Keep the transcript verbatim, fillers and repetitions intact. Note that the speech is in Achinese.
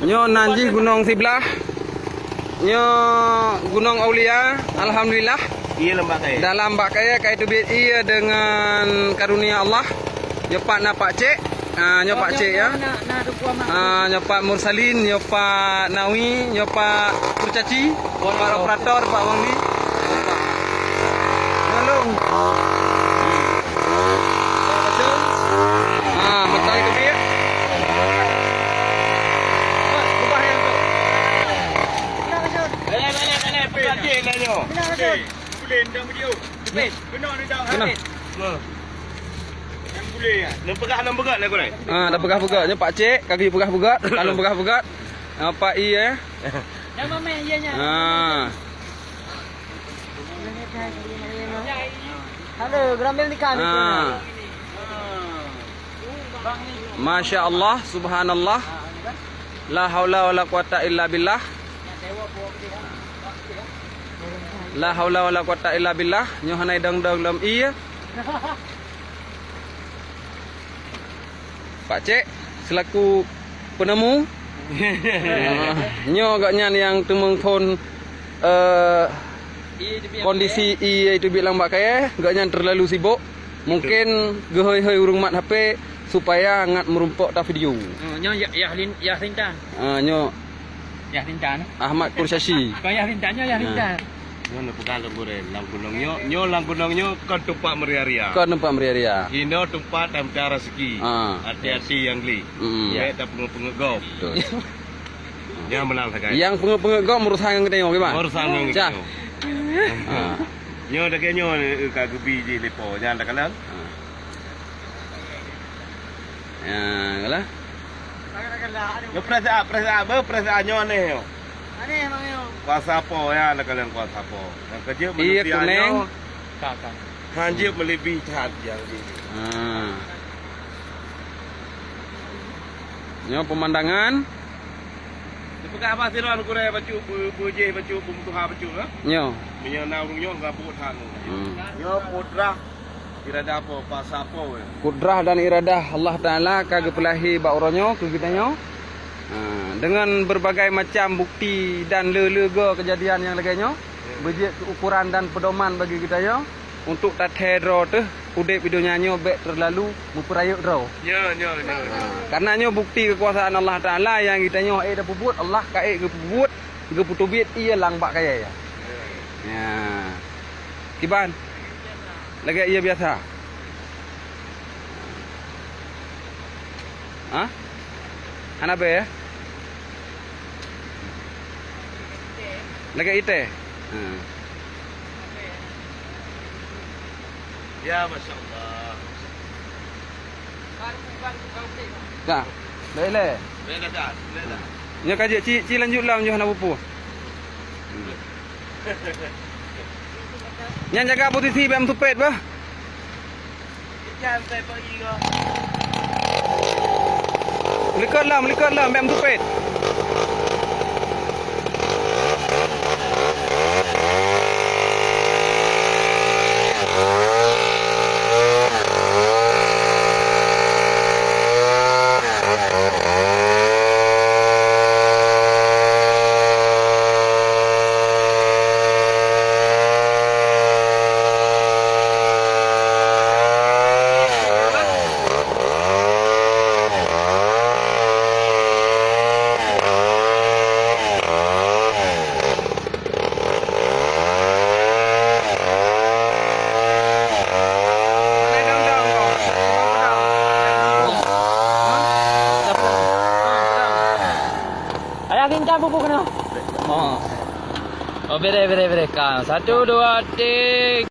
Nyoe nan jih gunong siblah. Nyoe Gunong Aulia, alhamdulillah. Iya, lembak kaya. Dalam bak kaya ka teubiet ie deungon karunia Allah. Nyoe pat na Pak Cek. Ah, nyoe Pak Cek, ya. Ah, nyoe Pak Mursalin, nyoe Pak Nawi, nyoe Pak Kurcaci, Pak operator, Pak Wangdi. Nyoe lôn. Ah, meutai teubiet. Kena. Neupeugah lôn peugah lé gurèe. Ah, dah peugah peugah. Nyoe Pak Cek, ka geupeugah peugah, ka lôn peugah peugah. Ah, Pak I, eh. Nama meh ianya? Ah. Halo, gerambil nikah ni. Ah. Masya Allah, subhanallah. La haula wala quwata illa billah. La haula wala quwata illa billah. Nyoe hana idong-dong lom ie. Pak Cek selaku penemu. Ah, nyoe gobnyan nyang teumeuphon, eh, kondisi ie teubiet lam bak kayèe, gobnyan terlalu sibuk. Mungkin geuhôi-hôi ureueng mat H P supaya ngat meurumpok ta video. Oh, nyoe Yah, Yah Lin-, Yah Lintan. Ah, nyoe Yah Lintan. Ahmad Kurcaci. Bukan Yah Lintan, nyoe Yah Lintan. Nyoe neupeugah lôn gurèe, lam gunong nyoe, nyoe lam gunong nyoe kon teumpat meuria-ria. Kon teumpat meuria-ria. Inoe teumpat tameucari raseuki. Ah. Hati-hati nyang gleh. Mm. Bèk tapeungeuet-peungeuet gob. Betul. Nyan meunan sagai. Nyang peungeuet-peungeuet gob meurusan ngon geutanyoe, kiban? Meurusan ngon geutanyoe. Ah. Nyoe lagèe nyoe, eh, ka geubi jih lé po. Nyan takalon. Ah. Ya, lah. Nyoe perasaan, perasaan, beuh, perasaan nyoe aneh nyoe. Aneh, Bang, nyoe. Kuasa po, ya, takalon kuasa po. Nyang keujeuet manusia nyoe. Ka, ka. Hanjeuet meuleubeh that nyang jih. Ah. Nyoe pemandangan. Dipeugah bah sidroe gurèe bacut, bu-, beujih bacut, beumeutuha bacut, ha? Nyoe. Meunyoe na ureueng nyoe, gabuk that nyoe. Hmm. Nyoe kudrah iradah po, kuasa po, ya? Kudrah dan iradah Allah Taala ka geupeulahé bak uroe nyoe keu geutanyoe. Ha, deungon berbagai macam bukti dan le-le go keujadian nyang lagèe nyoe, beujeuet keu ukuran dan peudoman bagi geutanyoe. Untuk tathèe droe teuh udép di donya nyoe bèk teulalu meupeurayeuk droe. Nyo, nyo, nyo, nyo. Karena nyoe bukti keukuasaan Allah Taala nyang geutanyoe ék tapeubuet, Allah ka ék geupeubuet, geupeuteubiet ie lam bak kayèe. Ya. Kiban? Lagèe ie biasa. Ha? Hana bèe, ya? Lagèe itèe. Ha. Ya, masya Allah. Ka. Baiklah. Baiklah, Kak. Baiklah, Kak. Nyoe ka jeuet ci, ci lanjut lam nyoe hana peue-peue. Nyan jaga posisi bèk meutupet bah. Likot lom, likot lom, bèk meutupet. Ayah Bintang pupuk kena. Oh. Oh, bere, bere, bere. Kan. Satu, dua, tiga.